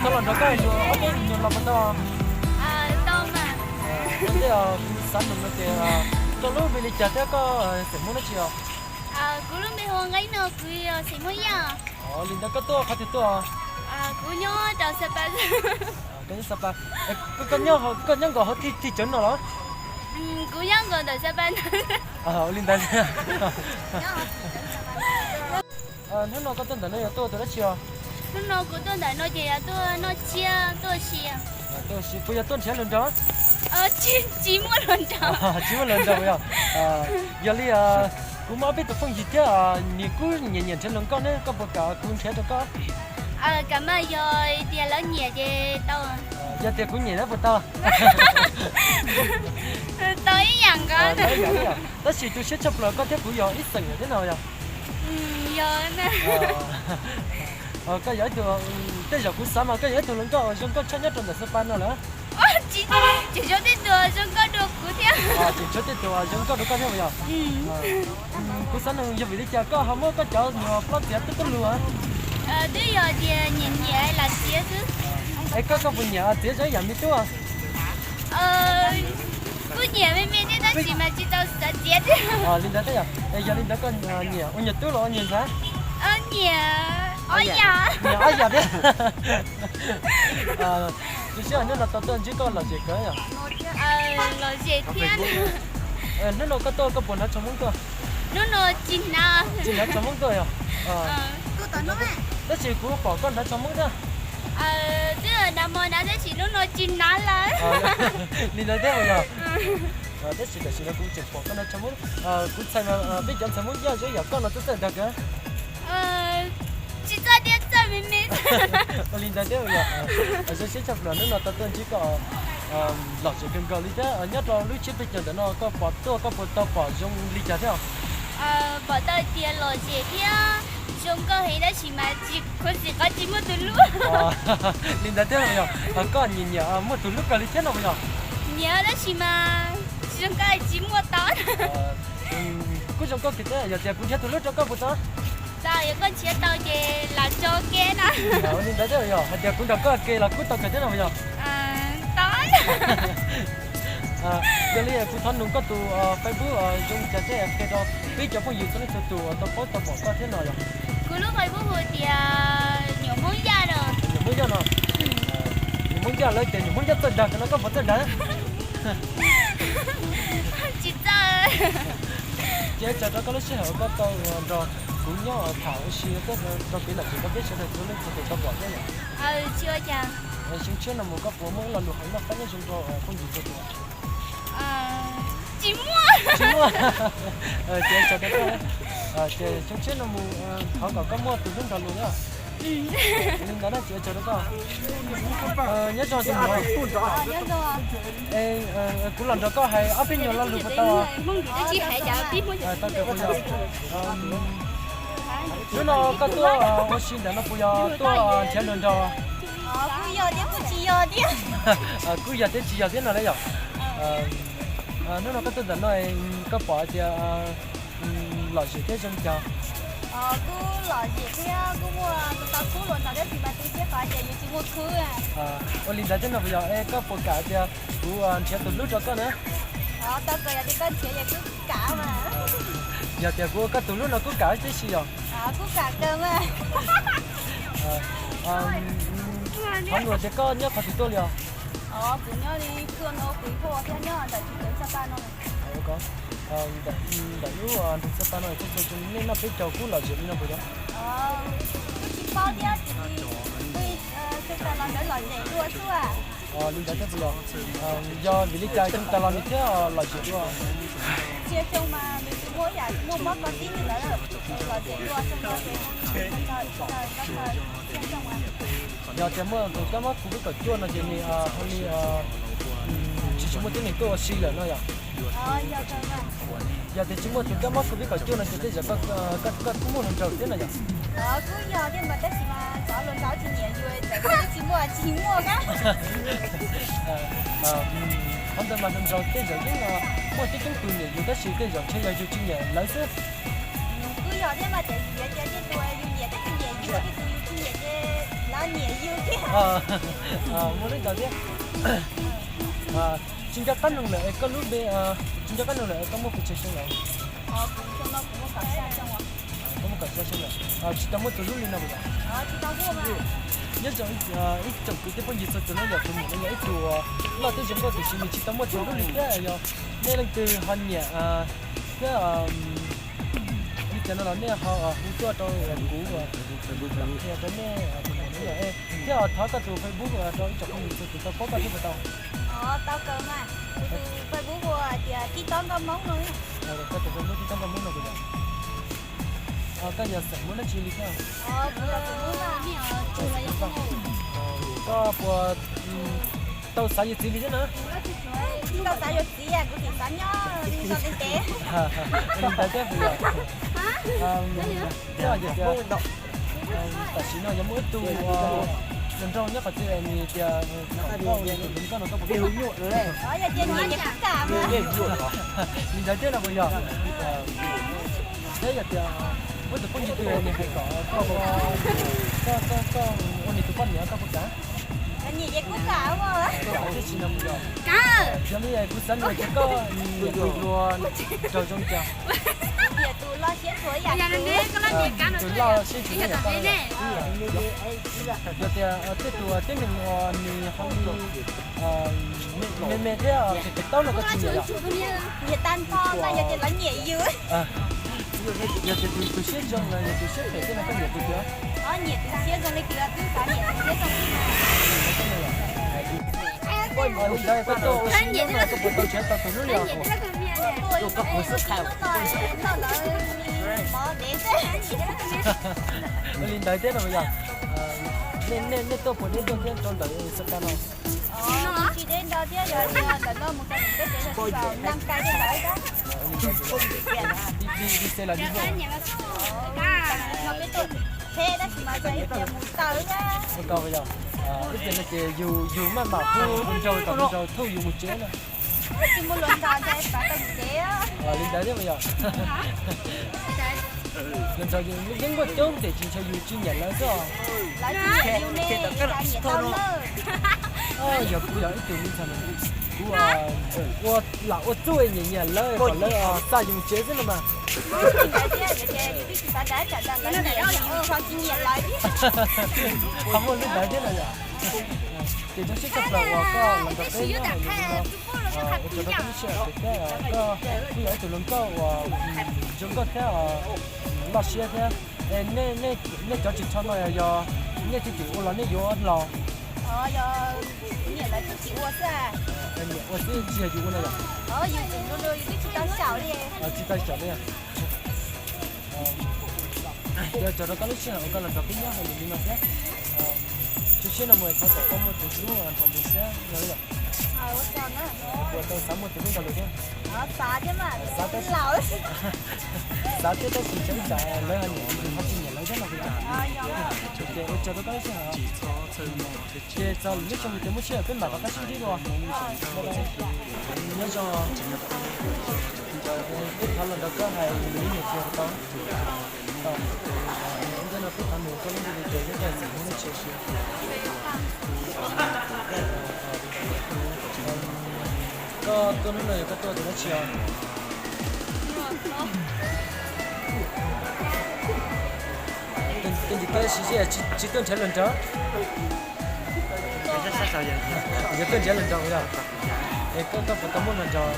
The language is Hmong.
Los nrog koj yug ob peb nyuag los puas tau? Tau mas. Ua ntej kuv xav nug no ces koj lub npe li cas thiab koj xeem Hmoob dab tsi os? Kuv lub npe hu Nqeeb no, kuv yog xeem Hmoob Yaj. Li ntawd koj tuaj qhov twg tuaj? Kuv nyob rau Xab Pas. Koj nyob Xab Pas. Koj nyob nkaus hauv thij thij cawv no los? Kuv nyob nkaus ntawm Xab Pas. Ua li ntawd. Hnub no koj tuaj ntawm no yog tuaj ua tus dab tsi os? Hnub no kuv tuaj ntawm no ces yog tuaj noj tsiab tuaj ua si. Tuaj ua si puas yog tuaj nrhiav hluas nraug? Tsis muaj hluas nraug. Tsis muaj hluas nraug yog. Yog li kuv muaj ob peb tus phooj ywg thiab, nws kuj nyiam nyiam nrhiav hluas nkauj ne, koj puas kam kuv nrhiav rau koj? Kam mas, yog tias lawv nyiam ces tau. Yog tias kuv nyiam na puas tau? Tau ib yam nkaus. Tab sis tu siab tshaj plaws koj thiab kuv yog ib xeem thiab no yog? Yog. Koj yog ib tug, tej zaum kuv xav mas koj yog ib tug hluas nkauj uas zoo nkauj tshaj nyob rau ntawm Xab Pas no lawm. Tseem tshuav tej tus zoo nkauj dua kuv thiab. Tseem tshuav tej tus zoo nkauj dua koj thiab puas yog? Kuv xav nug yog vim li cas koj ho muab koj cov nyuag plaub txiav tub tub lug? Twb yog tias nyiam nyiam lam txiav xwb. Es koj, koj puas nyiam txiav zoo ib yam me tub? Kuj nyiam me me thiab tab sis mas tsis tau xav txiav thiab. Li ntawd thiab yog? Es yog li ntawd koj nyiam ua nyuag tub los ua nyuag ntxhais? Nyiam ob yam. Nyiam ob yam thiab. Tu siab hnub no tau tuaj ntsib koj lom zem kawg yog? Lom zem thiab. Hnub no koj tuaj koj puas hnav tsho Hmoob tuaj? Hnub no tsis hnav. Tsis hnav tsho Hmoob tuaj yog? Tab sis kuv pom koj hnav tsho Hmoob thiab. Twb hnav hmo hnav tab sis hnub no tsis hnav lawm. Li ntawd thiab yog? Tab sis tam sim no kuv tseem pom koj hnav tsho Hmoob. Kuv txhais mas peb cov ntxhais Hmoob Yaj zoo ib yam koj no txawj txawj dag kawg. Tsis txawj thiab, txawj me me. Ua li ntawd thiab yog? Zoo siab tshaj plaws hnub no tau tuaj ntsib koj lom zem kawg nkaus li thiab. Nyob rau lub tsiab peb caug ntawm no koj pom tuaj koj puas tau pom zoo li cas thiab? Pom tau tias lom zem thiab zoo nkauj heev tab sis mas tsis khuv xim qhov tsis muaj tus hlub. Li ntawd thiab yog? Koj nyiam nyiam muaj tus hlub kawg li thiab no puas yog? Nyiam tab sis mas tsis zoo nkauj tsis muaj tau. Kuj zoo nkauj kawg thiab, yog tias kuv nrhiav tus hlub rau koj puas tau? Tau, yog koj nrhiav tau ces lam tso ke na. Ua li ntawd thiab yog? Hais tias kuv nrog koj ke los kuj tau kawg thiab no puas yog? Tau. Yog li kuv thov nug koj tus Facebook zoo li cas thiab qhia rau peb cov phooj ywg txhua leej txhua tus uas tau paub tau pom koj thiab no yog? Kuv lub Facebook hu tias Nyuam Hmoob Yaj no. Nyuam Hmoob Yaj no? Nyuam Hmoob Yaj lawv tias Nyuam Hmoob Yaj txawj dag, koj no koj puas txawj dag? Tsis txawj. Ces ua tsaug rau koj lub sij hawm koj tau nrog kuv nyob tham ua si thiab rau kev lom zem rau peb sawv daws txhua leej txhua tus tau pom thiab yom. Xyoo tshiab no mus koj puas muaj ib lo lus hais noj qab nyob zoo rau phooj ywg txhua tus? Tsis muaj. Tsis muaj. Ces ua tsaug rau koj. Ces xyoo tshiab no mus thov kom koj muaj tus hlub nrog luag na. Li ntawd na ces ua tsaug rau koj. Nyob zoo tus muam. Kuv los nrog koj hais ob peb nyuag lo lus puas tau? Tau kawg puas yog? Hnub no koj tuaj ua si ntawm no puas yog tuaj nrhiav hluas nraug? Kuj yog thiab tsis yog thiab no las yom? Hnub no koj tuaj ntawm no koj pom hais tias lom zem thiab zoo li cas? Kuj lom zem thiab kuj muaj tus tau khub hluas nraug thiab tab sis mas tu siab qhov tias yus tsis muaj khub. Ua li ntawd thiab no puas yog? Es koj puas kam tias kuv nrhiav tus hlub rau koj na? Tau kawg, yog tias koj nrhiav es kuj kam mas. Yog tias kuv ua koj tus hlub no kuj kam tib si yog? Kuj kam kawg mas. Thov nug tias koj nyob qhov twg tuaj li os? Kuv nyob li tuaj no kuv thiab nyob ntawm tsis tawv Xab Pas no. Ntawm lub nroog Xab Pas no txhua txhua tus nej noj peb caug kuj lom zem li no puas yog? Kuj tsis paub thiab, kuj xyoo tas los ntawd lom zem dua xwb. Li ntawd thiab puas yog? Yog vim li cas xyoo tas los nws thiaj lom zem dua? Txhia xyoo mas nws tsis muaj ib yam muaj mob covid li lawm, lom zem dua xyoo no ces. Yog tias muaj tus kab mob covid kaum cuaj no ces nws ho li tsis tshua muaj tib neeg tuaj ua si lawm no yom? Yog tias tsis muaj tus kab mob covid kaum cuaj no ces tej zaum koj kuj muaj hluas nraug thiab no yom? Kuj yog thiab mas tab sis mas cov hluas nraug tsis nyiam yus, tsis muaj tsis muaj kab. Qhov ntawd mas hluas nraug tej zaum yeej muaj coob coob tus nyiam yus tab sis tej zaum ntshe yog yus tsis nyiam lawv xwb. Kuj yog thiab mas tias yus yuav cia tej tus yus nyiam thiab tsis nyiam yus, tej tus yus tsis nyiam ces lawv nyiam yus thiab. Muaj lub ntawd thiab. Tsis nco qab noog lawm es koj lub npe, tsis nco qab noog lawm es koj muaj pes tsawg xyoo lawm? Koj muaj kaum xya xyoo lawm, tsis tau muaj tus hlub li no puas yog? Nyob zoo ib tsoom kwv tij phooj ywg txhua tus, no yog tus muam no yog ib tug loj thiab zoo nkauj tiam sis nws tsis tau muaj tus hlub li thiab. Yog nej leej twg ho nyiam thiab li cas no los nej ho hu tuaj rau kuv, qhia rau nej tus muam no yog, thiab ho thov koj tus Facebook rau ib tsoom phooj ywg txhua tus tau paub koj thiab puas tau? Tau kawg mas, kuv tus Facebook hu tias Tib Tob Nkauj Hmoob no. Koj tus Facebook Tib Tob Nkauj Hmoob no puas yog? Koj yog xeem Hmoob dab tsi li thiab? Koj puas tau xav yuav txiv li thiab na? Tsis tau xav yuav txiv, kuv tseem xav nyob li no ntev ntev. Li ntawd thiab puas yog? Thiab yog tias tam sim no yog muaj ib tug hluas nraug nyob qhov twg nws tias kom koj ua nws tus hluas nkauj no koj puas kam? Li ntawd thiab no puas yog? Thiab yog tias muaj tus phooj ywg twg nws hais kom koj, koj, koj ua nws tus poj niam koj puas kam? Koj kam thiab tsis no puas yog? Yog li kuv xav nug tias koj nyiam tus hluas nraug zoo cas? Tus loj siab tshua yam kuv. Tus loj siab tshua yam koj. Yog tias tej tus tib neeg uas nws ho li me me thiab pem taub no koj tsis nyiam los? Nyiam tag nrho no yog tias lawv nyiam yus. Yog tias tus siab zoo los yog tus siab phem thiab no koj nyiam tus twg? Nyiam tus siab zoo li twg twb xav nyiam tus siab zoo li no. Li ntawd koj tuaj ua si nyob no koj puas tau nrhiav tau tus hlub li os? Tuaj ua si nyob no nrog lawv mov dev xwb. Li ntawd thiab no yog, nej tuaj puas deb nrog thiab rau ntawm Instagram no? Tsis deb nrog thiab, yog tias ntawm no mus rau peb tsev los tsis tau nag kais rau ntawd. Li xes los li no peb tuaj tsheb tab sis mas txawm tias mus taw thiab. Ua tau yog, ib pliag no ces yus, yus maj mam hu tus nraug kom tus nraug thauj yus mus tsev na. Tsis muaj hluas nraug ces xav tau mus tsev. Li ntawd thiab mas yog. Hluas nraug yeej muaj coob tes tsis ntshaw yus tsis nyiam lawv xwb os. Lawv tsis nyiam yus ne, yus nyiam tau lawm. Yog kuv yog ib tug me ntxhais, kuv ua lam ua txuj nyiam nyiam lawv kom lawv xa yus mus tsev xwb no mas. Li ntawd thiab, yus twb tsis xav dav tsam lawv nyiam yus ho tsis nyiam lawv thiab. Ho muaj li ntawd thiab no yom. Ces zoo siab tshaj plaws uas koj los nrog peb nyob hauv lub no, ua tsaug rau koj lub sij hawm ces thiab koj kuj yog ib tug hluas nkauj uas zoo nkauj thiab loj siab thiab. Nej cov ris tsho no yog nej tseem ua los nej yuav los? Nyiam lawv tseem ua xwb. Nyiam ua xwb tsis yog yus ua no yom? Tsis tau xyaum li. Ua tsaug rau koj lub sij hawm uas koj los nrog peb nyob hauv lub no thiab. Zoo siab no mus thov kom koj muaj tus hlub nrog lwm thiab no yom. Puas tau xav muaj tus hlub nrog lwm thiab? Xav thiab, xav thiab tab sis tsam ib tsam lawv ho nyiam yus ho tsis nyiam lawv thiab no puas yog? Ces ua tsaug rau koj lub sij hawm. Ces txog lwm lub xyoo ces muaj sij hawm peb mam rov qab sib ntsib dua. Nyob zoo. Peb thov los nrog koj hais lus ib nyuag pliag tau. Ntawm no peb thov nug koj lub npe li cas thiab koj xeem Hmoob dab tsi? Koj tuaj hnub no yog koj tuaj tus dab tsi os? Tuaj ntim koj sib zeb tsis tuaj nrhiav hluas nraug? Yog tuaj nrhiav hluas nraug yog? Es koj puas tau muaj hluas nraug?